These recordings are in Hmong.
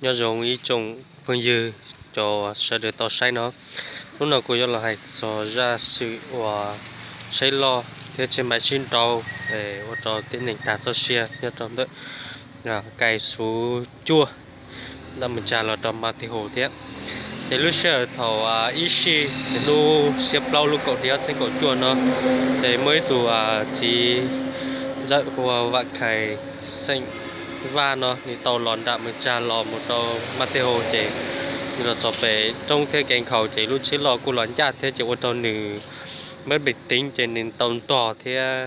Nyob zoo ib tsoom phooj ywg cov sawv daws tau saib no, hnub no kuv yuav los hais txog zaj xwm uas tsheb loj thiab tsheb maim sib nrau ua rau tib neeg tag txoj sia nyob rau ntawm Kai Xuv Cuaj ntawm Mes Tsag los rau Mas Tis Hus thiab. Ces lub sij hawm thaum ib sij hnub xiab plaub lub kaum hli ob txhiab kaum cuaj no, ces muaj ib tug txiv ntxawm hu ua Vam Khais xeem Vaj no nws tau los nram Mes Tsag los mus rau Mas Tis Hus, ces nws los txog pem roob thiab kev nkhaus ces lub tsheb loj kuj los ncaj thiab ces ua rau nws mab pem teev ces nws tau ntog thiab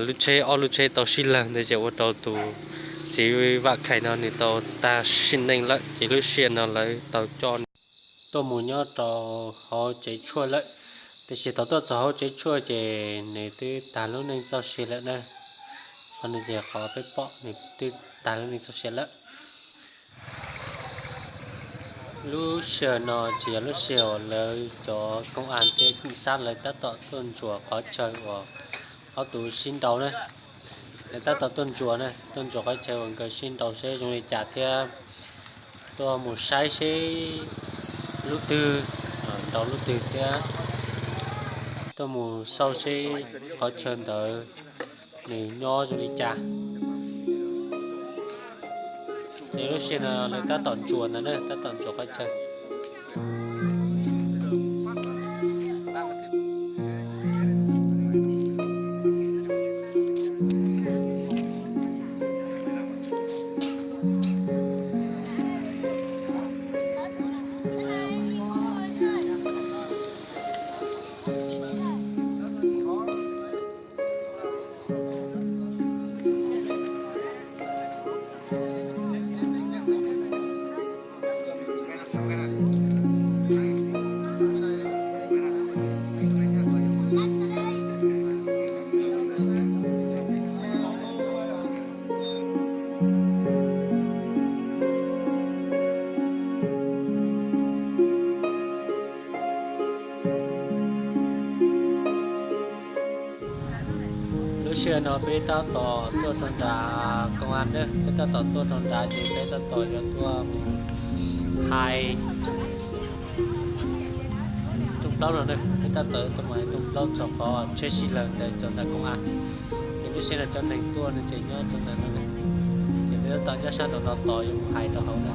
lub tsheb, ob lub tsheb tau sib lawg ntawd ces ua rau tus txiv Vam Khais no nws tau tag sim neej lawm. Ces lub sij hawm no lawv tau coj nws tuaj mus nyob rau hauv tsev tshuaj lawm. Tiam sis thaum tuaj txog hauv tsev tshuaj ces nws twb tag lub neej txoj sia lawm na. Qhov no ces qhov peb pom nws twb tag lub neej txoj sia lawm. Lub sij hawm no ces yog lub sij hawm uas lawv cov koob as thiab keem xab lawv tab tom tuaj ntsuas qhov chaw uas ob tug sib nrau na. Lawv tab tom tuaj ntsuas na, tuaj ntsuas qhov chaw uas nkawd sib nrau seb zoo li cas thiab tuaj mus saib seb lub twg nrau lub twg thiab tuaj mus xauj seb qhov chaw ntawd nws nyob zoo li cas. Ces lub sij hawm no lawv tab tom ntsuas ntawd na, tab tom ntsuas qhov chaw. Lub sij hawm no peb tab tom tuaj rau nram koob as na, peb tab tom tuaj rau nrad ces peb tab tom yuav tuaj hais rooj plaub no na, peb tab tom tuaj mus hais rooj plaub txog qhov tsheb sib lawg ntawd rau nram koob as. Ces lub sij hawm no cov neeg tuaj no ces nyob rau ntawm no na, ces peb tab tom nyob sab nraum no tos yuav mus hais rau hauv na.